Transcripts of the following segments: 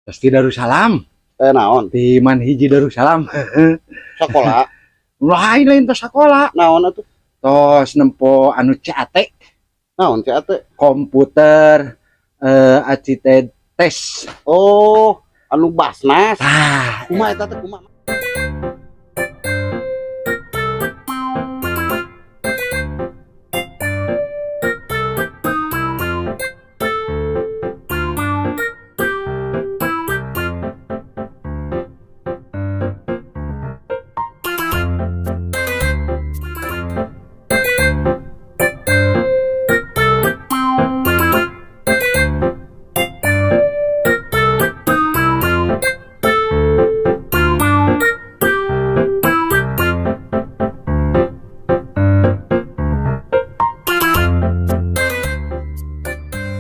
Pasti Darussalam. Naon? Di Man hiji Darussalam. Sekolah. Lain, lain tos sekolah. Naon atuh? Tos nempo anu CAT. Naon CAT? Komputer ACT tes. Oh, anu Baznas. Ah, kumaha eta teh, kumaha?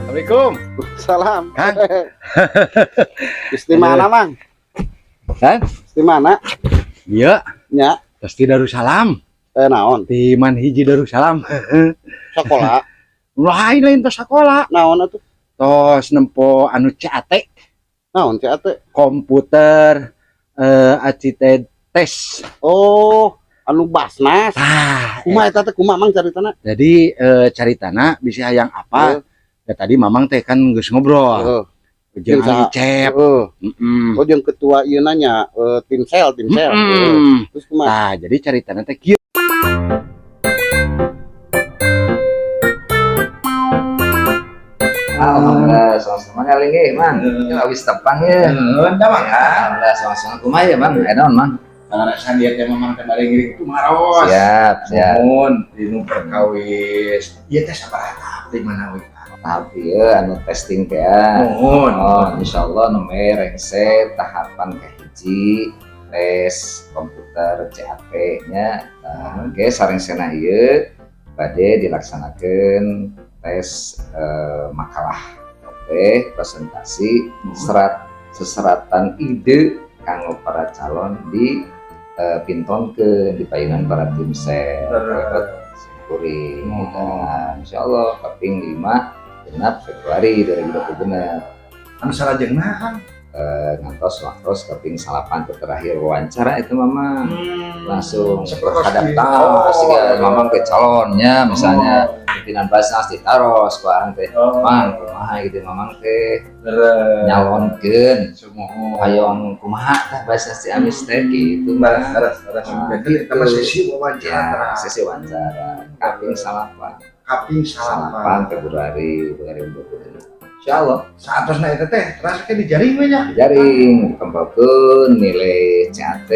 Assalamualaikum. Salam. Kang. Geus di mana, Mang? Kan? Geus di mana? Iya. Nya. Pasti Darussalam. Naon? Di Man hiji Darussalam. Sekolah. Lain, lain tos sekolah. Naon atuh? Tos nempo anu CAT. Naon CAT? Komputer ACT tes. Oh, anu Baznas. Ah, kumaha eta teh, kumaha, Mang, caritana? Jadi caritana bisa hayang apa? Ya, tadi Mamang teh kan geus ngobrol. Jeung Jeung saha? Cep. Oh, jeung ketua ieu nanya tim sel, tim sel. Terus kumaha? Nah, jadi caritana teh kieu. Alhamdulillah, sama-sama kali ini, Mang. Ini habis tepang ya. Heeh, da Mang. Alhamdulillah, sama-sama kumaha ya, Mang? Naon, Mang? Pangaresan dia teh Mamang teh bade ngiring tumaros. Siap, siap. Mohon dinu perkawis. Ieu teh sabaraha tahap di mana we? Tahap ieu anu testing teh ya. Mohon. Oh, insyaallah nu rengse tahapan kahiji tes komputer CAT nya. Nah, oke, sarengsena ieu bade dilaksanakeun tes makalah. Oke, presentasi serat seseratan ide kanggo para calon di pintonkeun di payunan para tim sel. Kuring. Nah, insyaallah kaping 5 genap Februari 2020 genep. Anu salajengna, Kang? Ngantos waktos kaping 9 terakhir wawancara itu, Mama. Langsung Seperti terhadap oh, tas iya. Mamang ke calonnya misalnya pimpinan Baznas ditaros ku Ang teh. Mang, kumaha gitu Mamang teh nyalonkeun hoyong kumaha tah Baznas Ciamis teh gitu. Leres, leres, leres. Nah, Jadi gitu. eta mah sesi wawancara. Ya, sesi wawancara kaping 9. Kaping 8 salapan. Februari 2020. Insyaallah. Saatosna eta teh terasa ke dijaring we nya. Jaring dikempelkeun nilai CAT,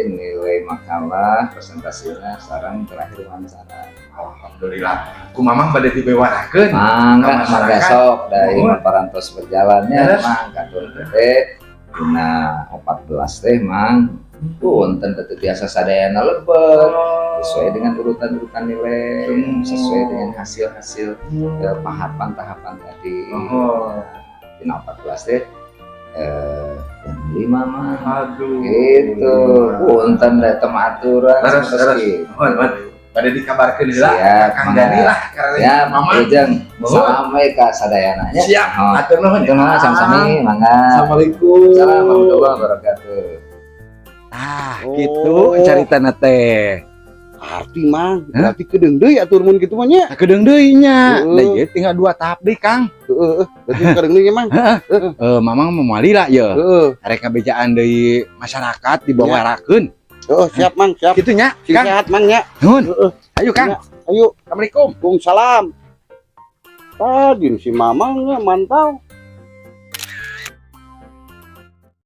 nilai makalah, presentasina, sareng terakhir wawancara. Alhamdulillah. Ku Mamang bade dibewarakeun. Mangga, Ka mangga masyarakat. sok dari Mohon. parantos berjalannya, Terus? Mang katur teh dina 14 teh, Mang. Punten teu biasa sadayana lebet sesuai dengan urutan-urutan nilai, sesuai dengan hasil-hasil tahapan-tahapan tadi. Dina 14 teh jam 5, Mang. Aduh. Gitu. Punten da teu aturan. Leres, terus leres. gitu. Mohon, mohon. Bade dikabarkeun heula Siap, Kang mangga. Dani lah karena Siap, Mamang. Ujeng. Mohon. Salam we ka sadayana nya. Siap. Oh. Atur nuhun. Atur nuhun sami-sami, mangga. Assalamualaikum. Assalamualaikum warahmatullahi wabarakatuh. Ah, Oh. gitu caritana teh. Arti, Mang, Hah? berarti kedeung deui atuh mun kitu mah nya. Nah, kedeung deui nya. Heeh. Da ieu tinggal 2 tahap deui, Kang. Heeh, berarti kedeung deui nya, Mang. Mamang mau moal lila ye. Heeh. Arek ngabejaan deui masyarakat dibawarakeun. Heeh, siap, Mang, siap. Kitu nya, Sing Kang. sehat, Mang nya. Nuhun. Heeh. Ayo, Kang. Ayo. Assalamualaikum. Waalaikumsalam. Tadi si Mamang nya mantau.